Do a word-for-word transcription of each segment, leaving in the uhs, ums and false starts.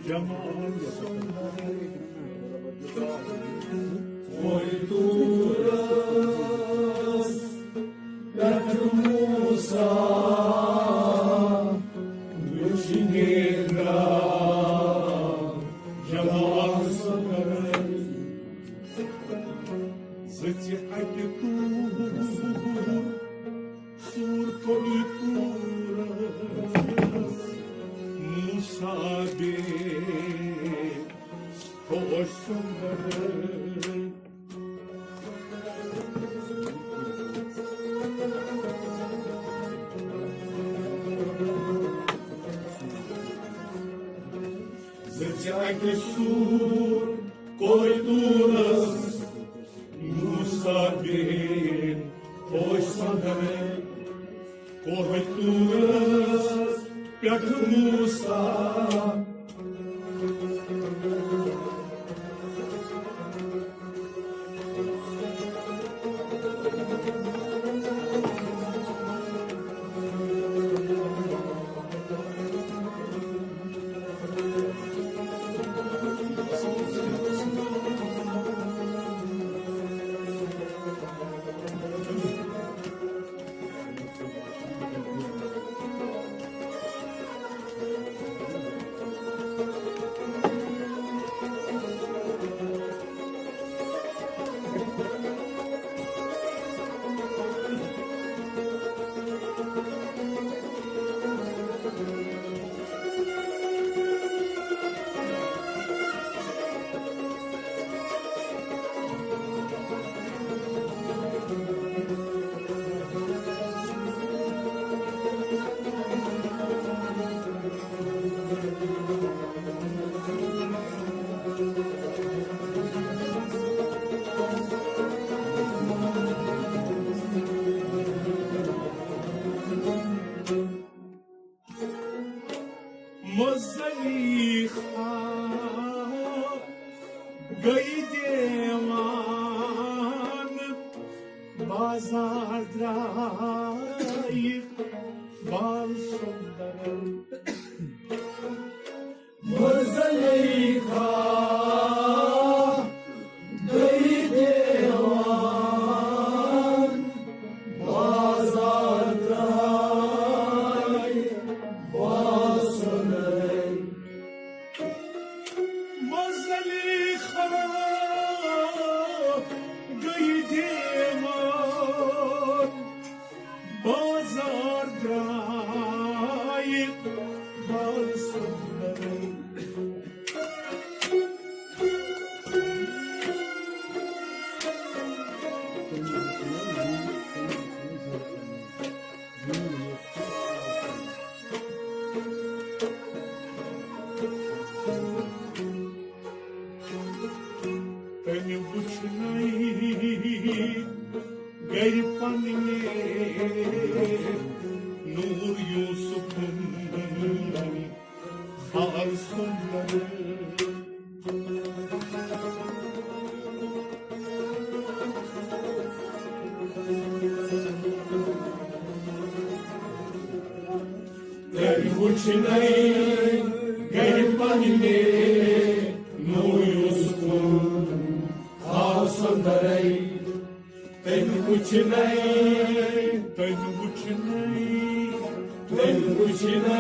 جمال سُنٛد کویتورس پٮ۪ٹھ موسیٰ وٕچھ نیران۔ جمال سُنٛد زٕژِ اَکہِ طور سور کویتورس موسیٰ بے ہوش سُنٛد۔ زٕژِ اَکہِ سور کویتورس موسیٰ بے ہوش سُنٛد۔ کویتورس پٮ۪ٹھ موسیٰ۔ مزلیخا گٔے دیوان، بازار درٛایہِ بال سُنٛدر۔ مزلیخا گٔے دیوان، بازار درٛایہِ بال سُنٛدر۔ مزلیخا گٔے دیوان، بازار درٛایہِ بال سُنٛدر۔ تٔمۍ وُچھنَے گرِ پننہِ نوٗر یوسفُن حال سُنٛدر۔ تٔمۍ وُچھنَے گرِ پننہِ نوٗر یوسفُن حال سُنٛدر۔ تٔمۍ وُچھنَے، تٔمۍ وُچھنَے، تٔمۍ وُچھنَے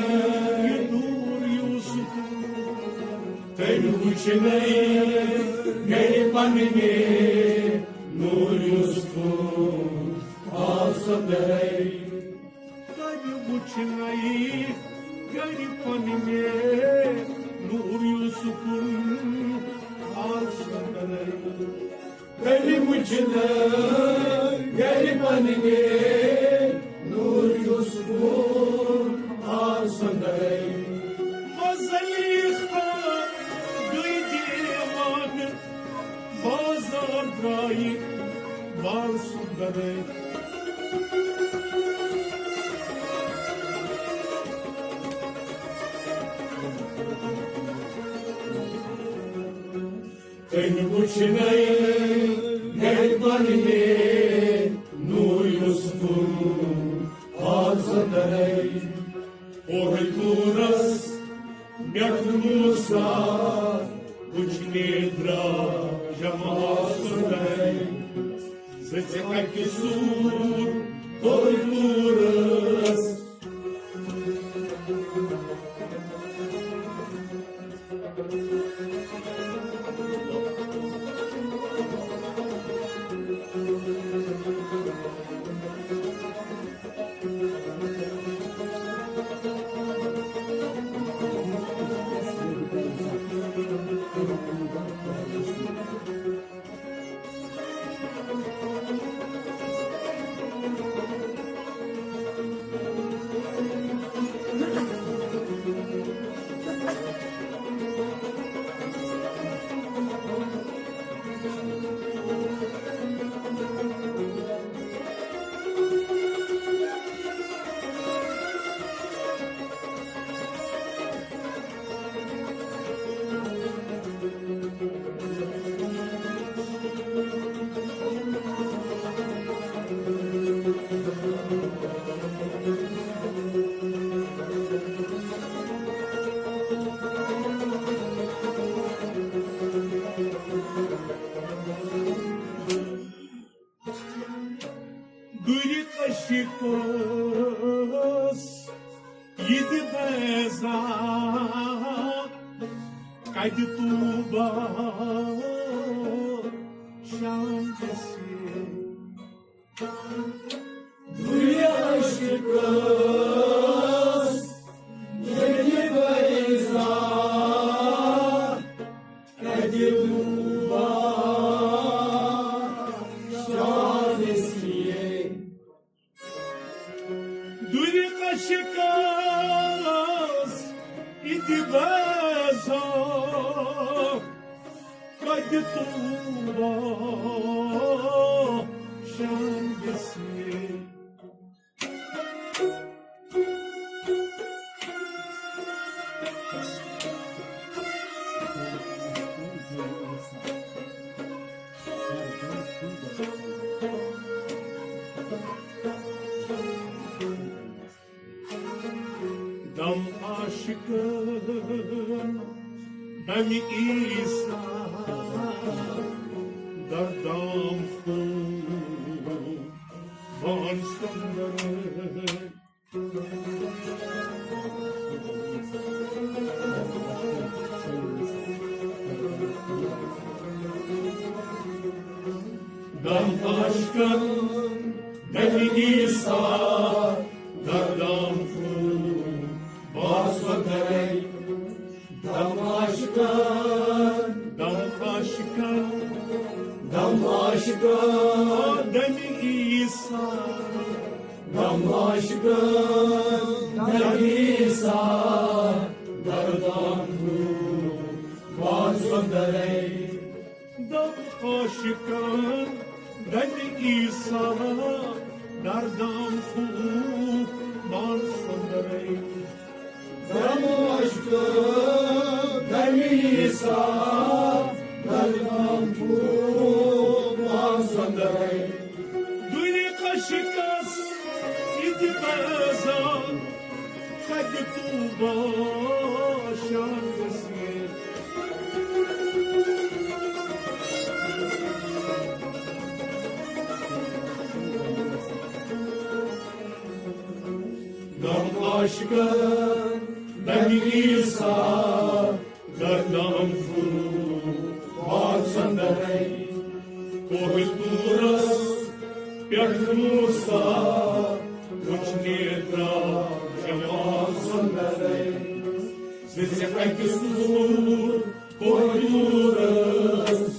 نوٗر یوسفُن۔ تٔمۍ وُچھنَے گرِ پننہِ نوٗر یوسفُن حال سُنٛدر۔ تٔمۍ وُچھنَے گرِ پننہِ نوٗر یوسفُن حال سُنٛدر۔ تٔمۍ وُچھنَے گرِ پننہِ نوٗر یوسفُن حال سُنٛدر۔ مزلیخا گٔے دیوانہٕ، بازار درٛایہِ بال سُنٛدر۔ تٔمۍ وُچھنَے گرِ پننہِ نوٗر یوسفُن حال سُنٛدر۔ نورس پٮ۪ٹھ موسیٰ وٕچھنہِ درٛاو جمال سُنٛدرے۔ زٕ ژےٚ اَکہِ سوٗر کوٚر نورس۔ گُرِ عشقس یہِ تہِ بیزار، کتہِ طوبیٰ شاہ گژھِ۔ گُرِ عشقس یہِ تہِ بیزار، کتہِ طوبیٰ شاہ گژھِ۔ گُرِ عشقس یہِ تہِ بیزار، کتہِ طوبیٰ شاہ گژھِ۔ دم عاشقن، دم عیسیٰ، دردام خون بان سندر۔ دم عاشقن، دم عیسیٰ، دردام خون بان سندر۔ دم عاشقن، دم عاشقن، دم عاشقن، دم عیسیٰ، دم عاشقن، دم عیسیٰ، دردام خون بان سندر۔ دم عاشقن، دم عیسیٰ، دردام خون بان سندر۔ دم عاشقن، دم عیسیٰ، دردام خون بان سندر۔ گُرِ عشقس یہِ تہِ بیزار، کتہِ طوبیٰ شاہ گژھِ۔ دم عاشقن، دم عیسیٰ، دردام خون بان سندر۔ کوہِ طورس پٮ۪ٹھ موسیٰ وٕچھنہِ درٛاو جمال سندر۔ زِ ژےٚ اَکہِ سوٗر کوہِ طورس۔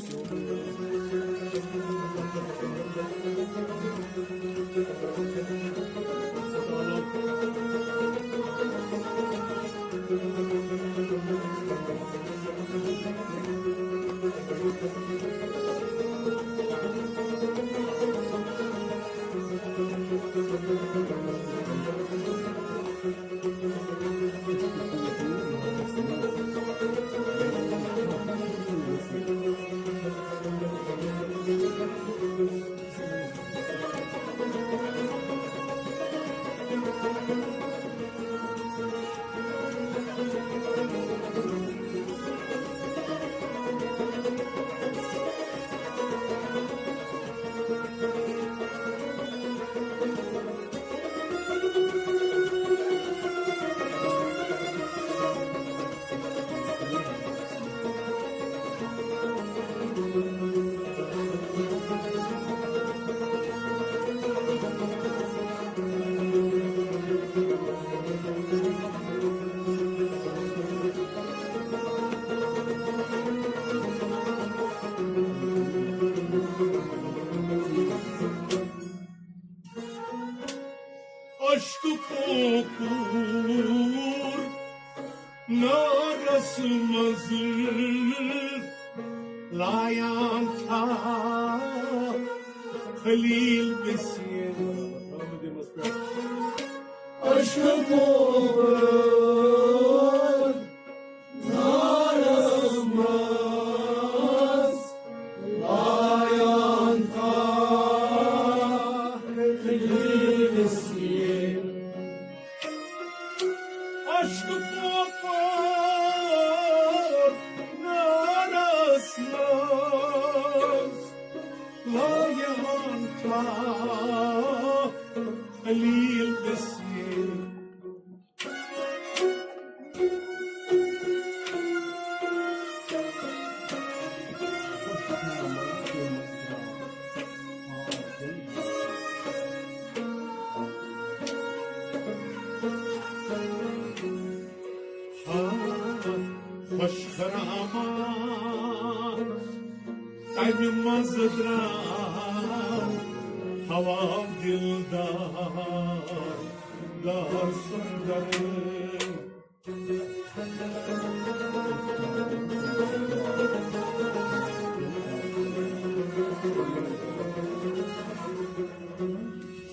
منٛز لایان تھا خلیل وسیل۔ عشق پوپر نارس منٛز لایان تھا خلیل وسیل۔ عشق پوپر نارس منٛز لایان تھا خلیل وسیل۔ خۄش خرامات تَمہِ منٛزٕ درٛاو ہوا دِلدار دار سُندر۔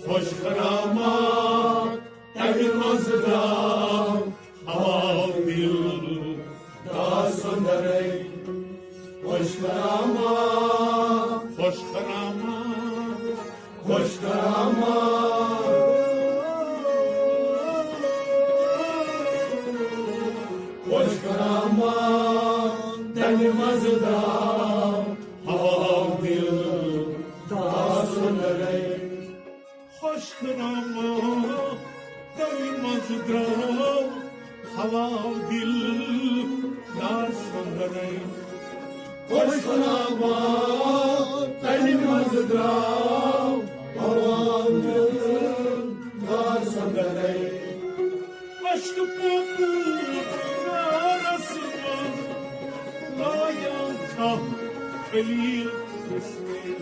خۄش خرامات تَمہِ منٛزٕ درٛاو ہوا دِلدار سُندر۔ خۄش خرامات، خۄش خرامات، خۄش خرامات، خۄش خرامات تَمہِ منٛزٕ درٛاو ہوا دِلدار سُندر۔ خۄش خرامات تَمہِ منٛزٕ درٛاو ہوا دِلدار سُندر۔ خۄش خرامات تَمہِ منٛزٕ درٛاو ہوا دِلدار سُندر۔ عشق پوپر نارس منٛز لایان تھا خلیل وسیل۔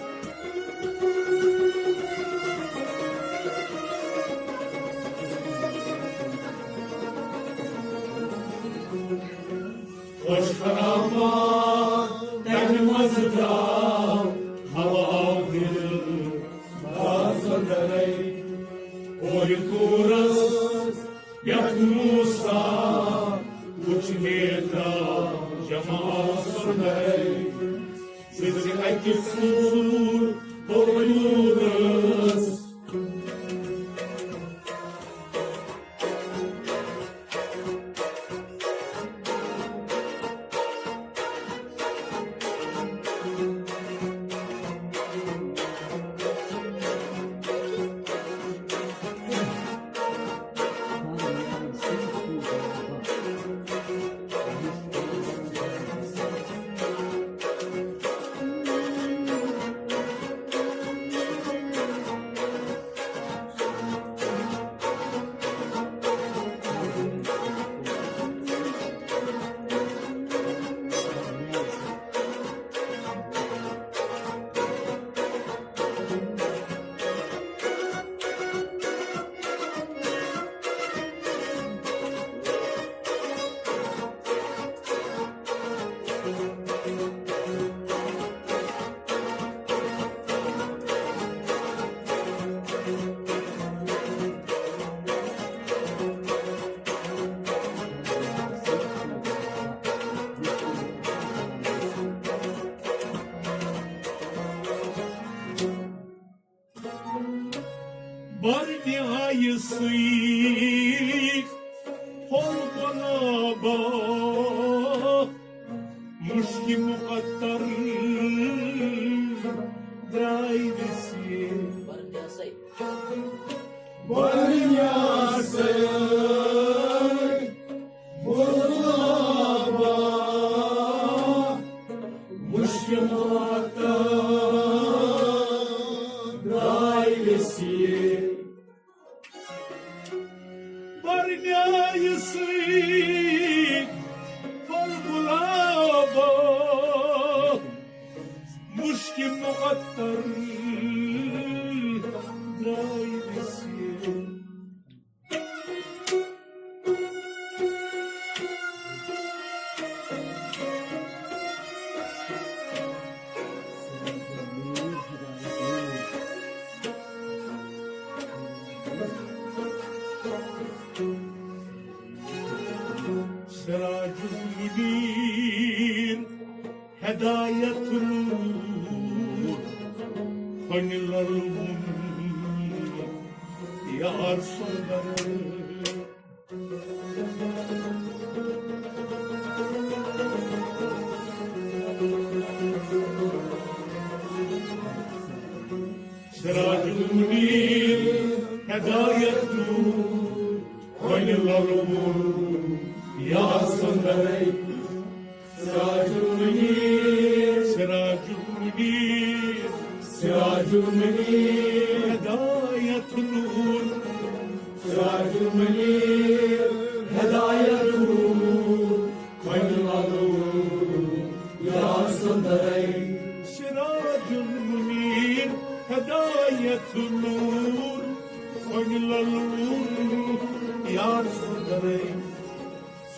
خۄش خرامات تَمہِ منٛزٕ درٛاو ہوا دِلدار سُندر۔ کورِ کوٗرس یتھ موسیٰ وُچھ میترا جمال سُندر۔ سٕژِ اکہِ ژوٗر پوٚرمُت۔ برنیایہِ سۭتۍ پھوٚل گۄلابا، مُشکہِ مُقدر درٛاے وسیل۔ برنیاسے۔ برنیاسے۔ غلابا، مُشکہِ مُقدر درٛاے وسیل۔ برنیایہِ سۭتۍ پھوٚل گۄلابا۔ سراج المنیر، ہدایت نور، کھۄنہِ للوُن یار سُنٛد۔ سراج المنیر، ہدایت نور، کھۄنہِ للوُن یار سُنٛد۔ سراج المنیر، سراج المنیر، سراج المنیر، ہدایت نور، سراج المنیر، ہدایت نور، کھۄنہِ للوُن یار سُنٛد۔ سراج المنیر، ہدایت نور، کھۄنہِ للوُن یار سُنٛد۔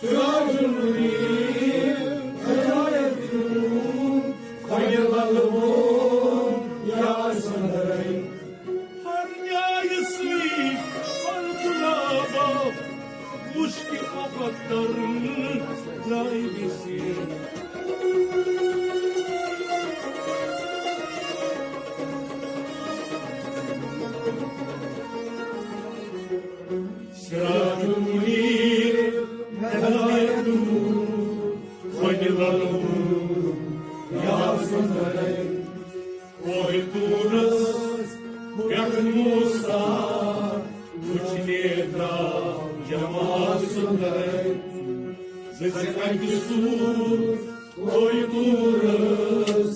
سراج المنیر، ہدایت نور، کھۄنہِ للوُن یار سُنٛد۔ ہر نیایہِ سۭتۍ پھل گُلابا، مُشکہِ مُقدر درٛاے وِسیر۔ سراج المنیر، ہدایت نور، کھۄنہِ للوُن یار سُنٛد۔ کوہِ طورس پٮ۪ٹھ موسیٰ وُچھنہِ درٛاو جمال سُنٛد۔ زِ زِ اَکہِ سوٗز کوہِ طورس۔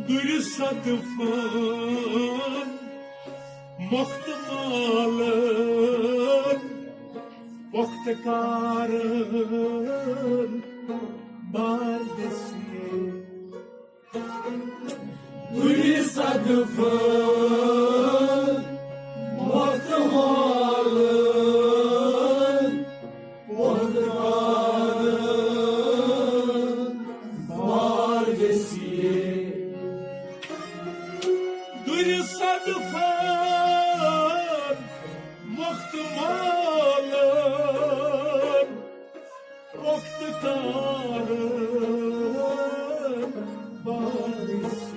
دُرِ صدفن، مۄختہٕ مالن، پۄختہٕ کارن، بار دٔسۍ۔ دُرِ صدفن، مۄختہٕ مالن، پۄختہٕ کارن، بار دٔسۍ۔ دُرِ صدفن، مۄختہٕ مالن، پۄختہٕ کارن، بار دٔسۍ۔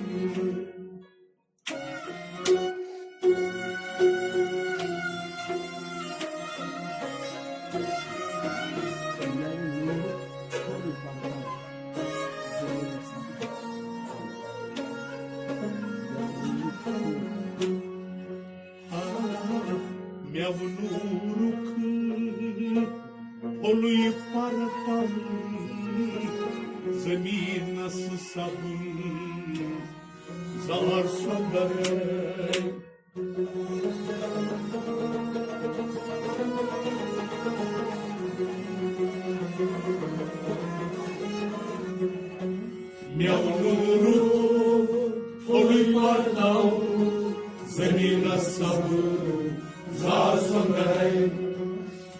مےٚ وُن نوٗرُک پھوٚلُے پرتل، زٔمیٖنس سبٕز زار سۄندرے۔ مےٚ وُن نوٗرُک پھوٚلُے پرتل، زٔمیٖنس سبٕز زار سۄندرے۔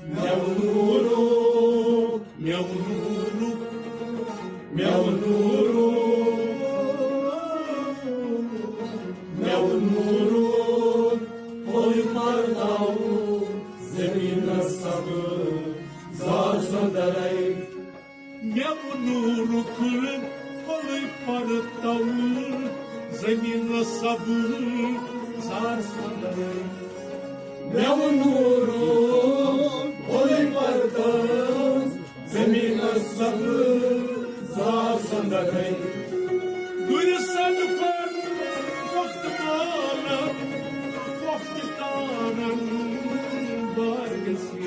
مےٚ وُن نوٗرُک، مےٚ وُن نوٗرُک، مےٚ وُن نوٗرُک، مےٚ وُن نوٗرُک، پھوٚلُے پرتل، زٔمیٖن زار سۄندرے۔ مےٚ نوٗرُک پھوٚلُے پرتاو زٔمیٖنَس سبٕز زار سۄندرے۔ مےٚ نوٗرُک پھوٚلُے پرتاو زٔمیٖنَس سبٕز زار سۄندرے۔ گُرِ سَتہٕ کھۄر وقت مانن، وقت تانن بار گژھِ۔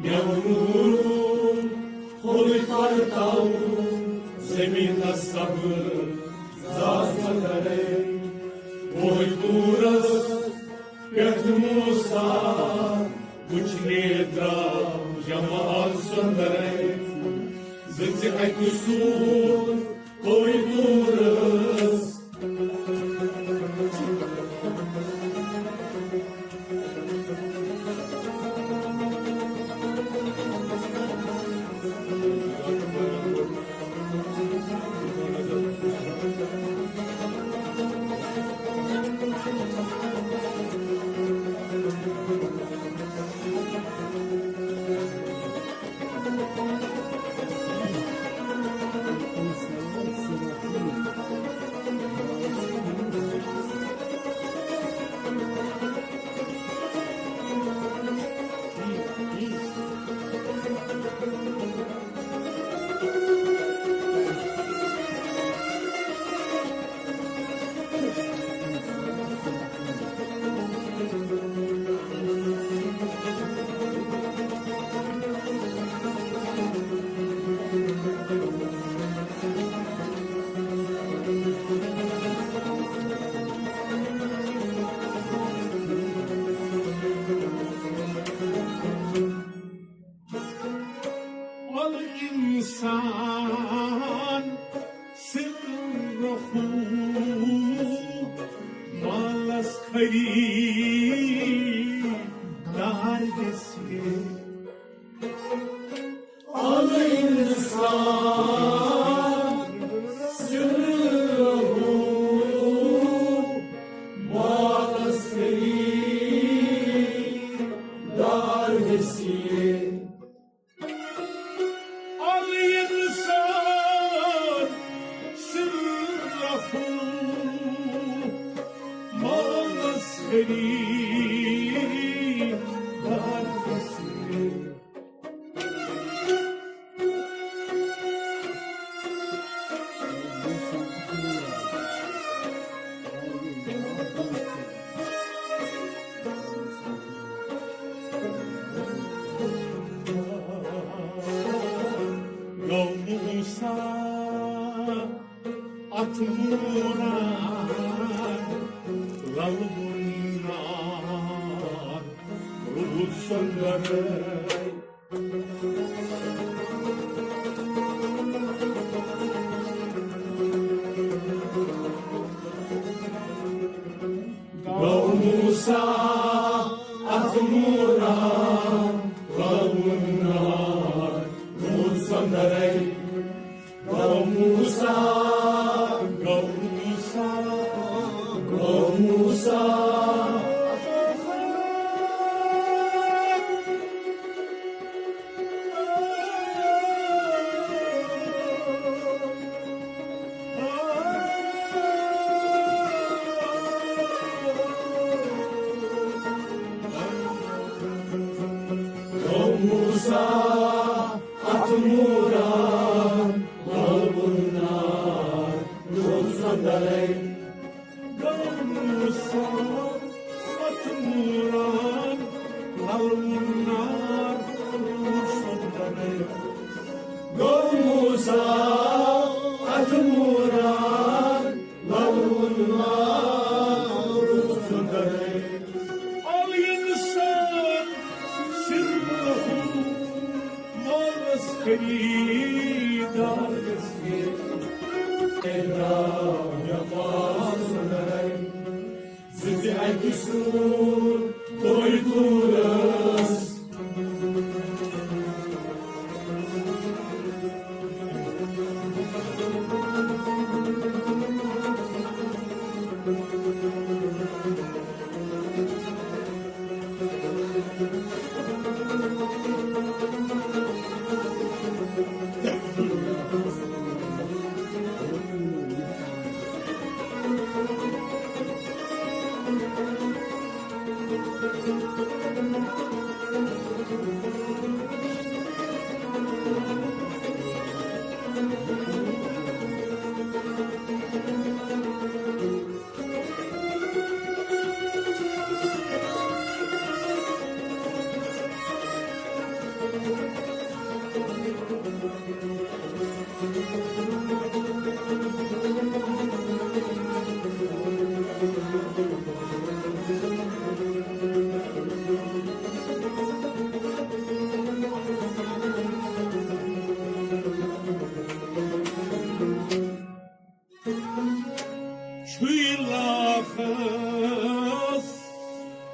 مےٚ ووٚن، ہوٚلُے پرتاو زٔمیٖنَس سبٕز زار سۄندرے۔ وۄہَے طوٗرَس پٮ۪ٹھ موسیٰ وٕچھنہِ درٛاو جمال سۄندرے۔ زِ ژےٚ اَکہِ سوٗر کوٚرُے طوٗرَس۔ الانسان سرّہ مالس خریدار گژھِ۔ الانسان سرّہ مالس خریدار گژھِ۔ الانسان سرّہ مالس خریدار گژھِ۔ گوٚو موسیٰ اتھ موران للوُن نار روٗد سۄندرے۔ گوٚو موسیٰ اتھ موران للوُن نار روٗد سۄندرے۔ گوٚو موسیٰ، گوٚو موسیٰ، گوٚو موسیٰ۔ گوٚو موسیٰ اتھ موران للوُن نار روٗد سۄندرے۔ گوٚو موسیٰ اتھ موران للوُن نار روٗد سۄندرے۔ گوٚو موسیٰ اتھ موران للوُن نار روٗد سۄندرے۔ الانسان سرّہ مالس خریدار گژھِ۔ تیٚلہِ درٛاو مےٚ پاس سۄندرے۔ زِ ژےٚ اَکہِ سوٗر کوٚرُے طوٗرس۔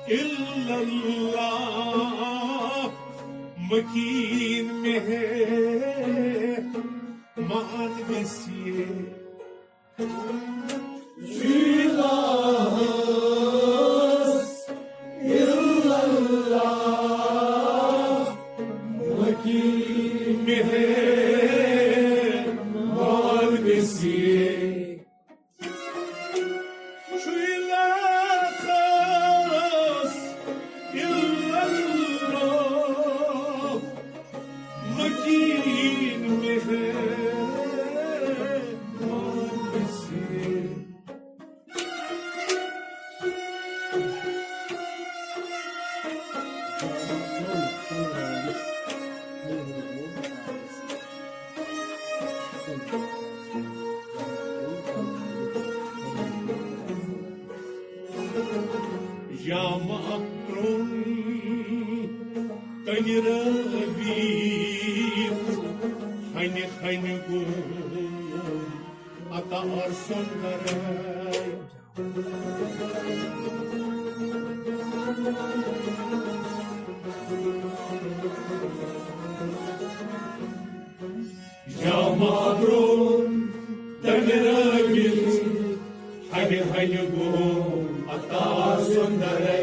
الا اللہ، مکین مہمان گژھِ۔ شیلاہس الا اللہ، مکین مہمان گژھِ۔ شیلاہس الا اللہ، مکین مہمان گژھِ۔ جامہ پرٛون تنہِ رٲویٖت، ہنہِ ہنہِ گوٚو عطا سُنٛدرے۔ جامہ پرٛون تنہِ رٲویٖت، ہنہِ ہنہِ گوٚو عطا سُنٛدرے۔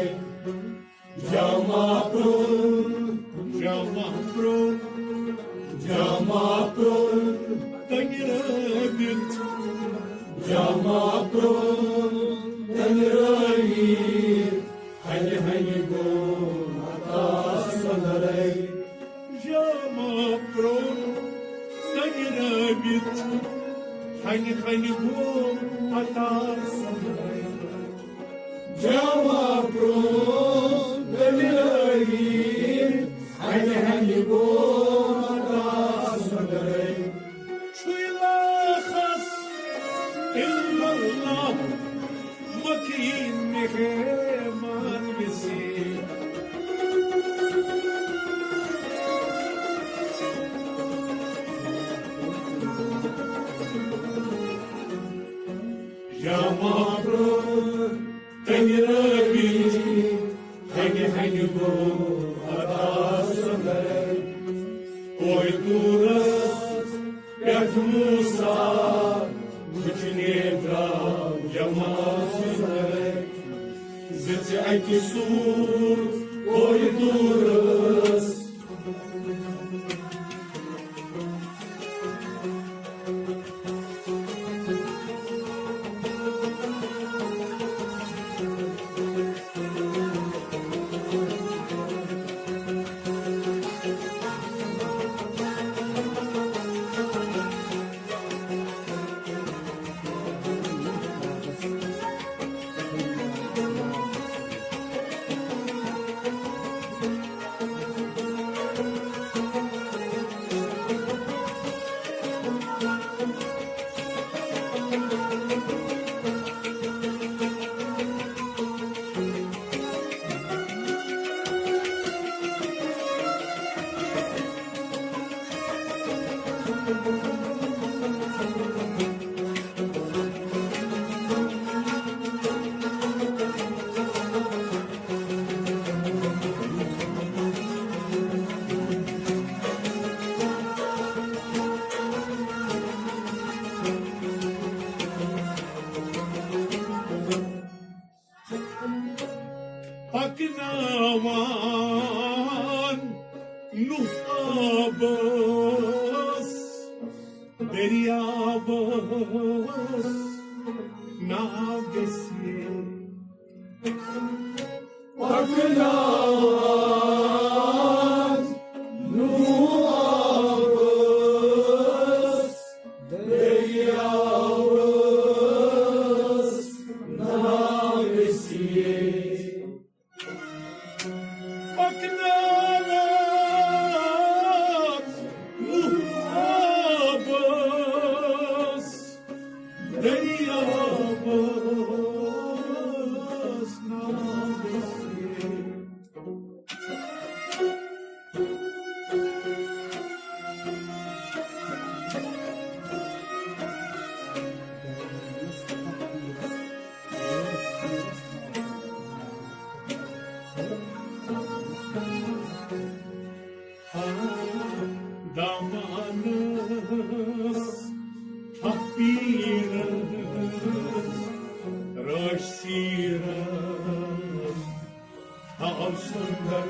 جامہ پرٛون، جامہ پرٛون، جامہ پرٛون تنہِ رٲویٖت۔ جامہ پرٛون تنہِ رٲویٖت، ہنہِ ہنہِ گوٚو عطا سُنٛدرے۔ جامہ پرٛون تنہِ رٲویٖت، ہنہِ ہنہِ گوٚو عطا سُنٛدرے۔ جامہ پرٛون تنہِ رٲویٖت، ہنہِ ہنہِ گوٚو عطا سُنٛدرے۔ شیلاہس الا اللہ، مکین مہمان گژھِ۔ جامہ پرٛون تنہِ رٲویٖت، ہنہِ ہنہِ گوٚو عطا سُنٛدرے۔ کوہِ طورس پٮ۪ٹھ موسیٰ وٕچھنہِ درٛاو جامہ سُنٛدرے۔ زِ ژےٚ اکہِ سوٗر کوہِ طورس۔ پکناوان نوح آبس دٔریاوس ناو گژھِ۔ پکناوان نوح آبس دٔریاوس ناو گژھِ۔ پکناوان نوح آبس دٔریاوس ناو گژھِ۔ حق پیرس، رٲچھ سیرس، ہاو سُندر۔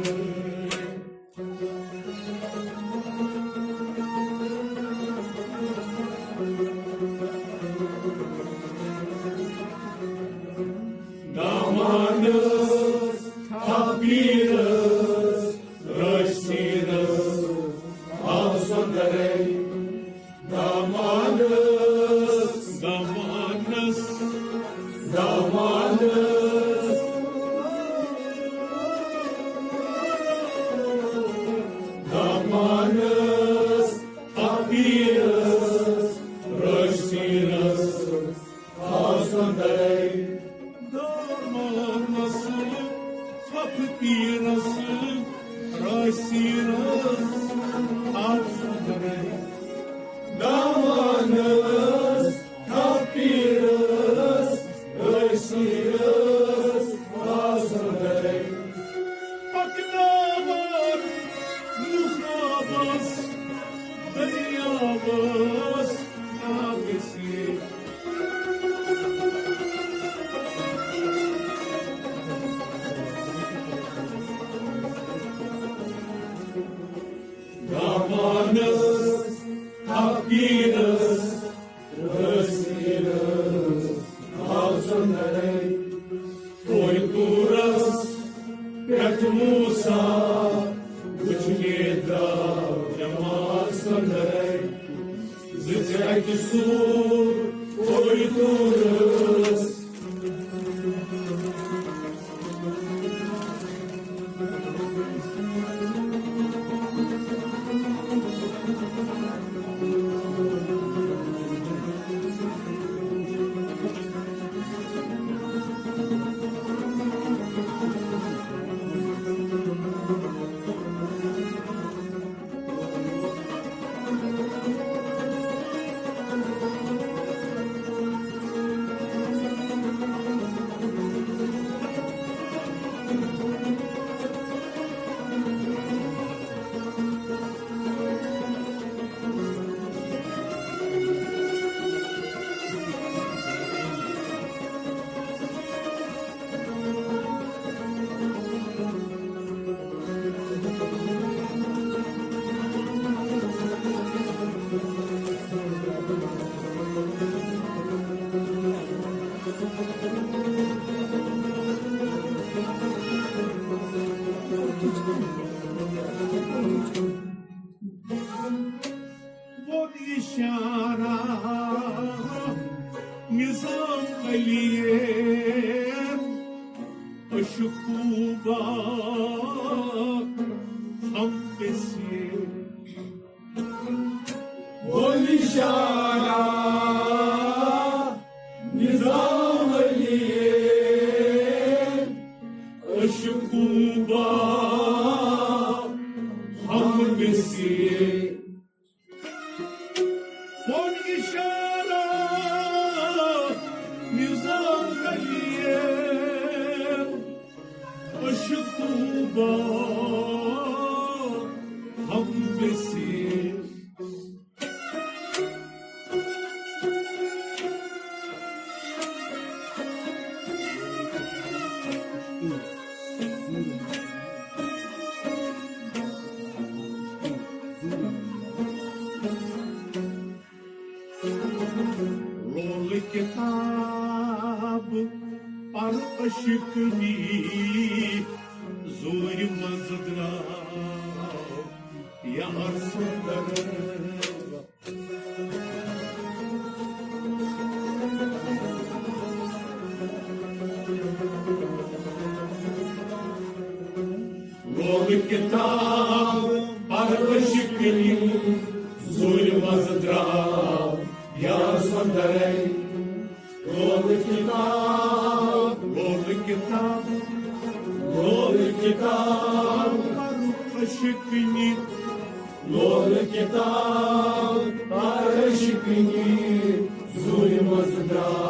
دامانس، حق پیرس، رٲچھ سیرس، ہاو سُندر۔ دامانس، دامانس، دامانس، دامانس، حق پیرس، رٲچھ سیرس، ہاو سُندر۔ دامانس، حق پیرس، رٲچھ سیرس، ہاو سُندر۔ دامانس، حق پیرس، رٲچھ سیرس، ہاو سُندر۔ پکناوان لُکھ آبس، دٔریاوس، آبس۔ دامانس، حق پیرس، رٲچھ سیرس، ہاو سُندر۔ کوہ طورس پٮ۪ٹھ موسیٰ وٕچھنہِ درٛاو جمال سُندر۔ زٕ چھِ اَکہِ سوٗر کوہ طورس۔ ووٚن اِشارہ نظام علی، عشقوبہ ہم کسی۔ ووٚن اِشارہ نظام علی، عشقوبہ ہم کسی۔ ووٚن اِشارہ نظام علی، عشقوبہ ہم کسی۔ لولہٕ کِتاب پَر عشقٕنی، زوٗرِ منٛز درٛاو یار سُنٛد۔ لولہٕ کِتاب پَر عشقٕنی، زوٗرِ منٛز درٛاو یار سُنٛد۔ لولہٕ کِتاب، لولہٕ کِتاب، لولہٕ کِتاب پَر عشقٕنی، لولہٕ کِتاب پَر عشقٕنی، زوٗرِ منٛز درٛاو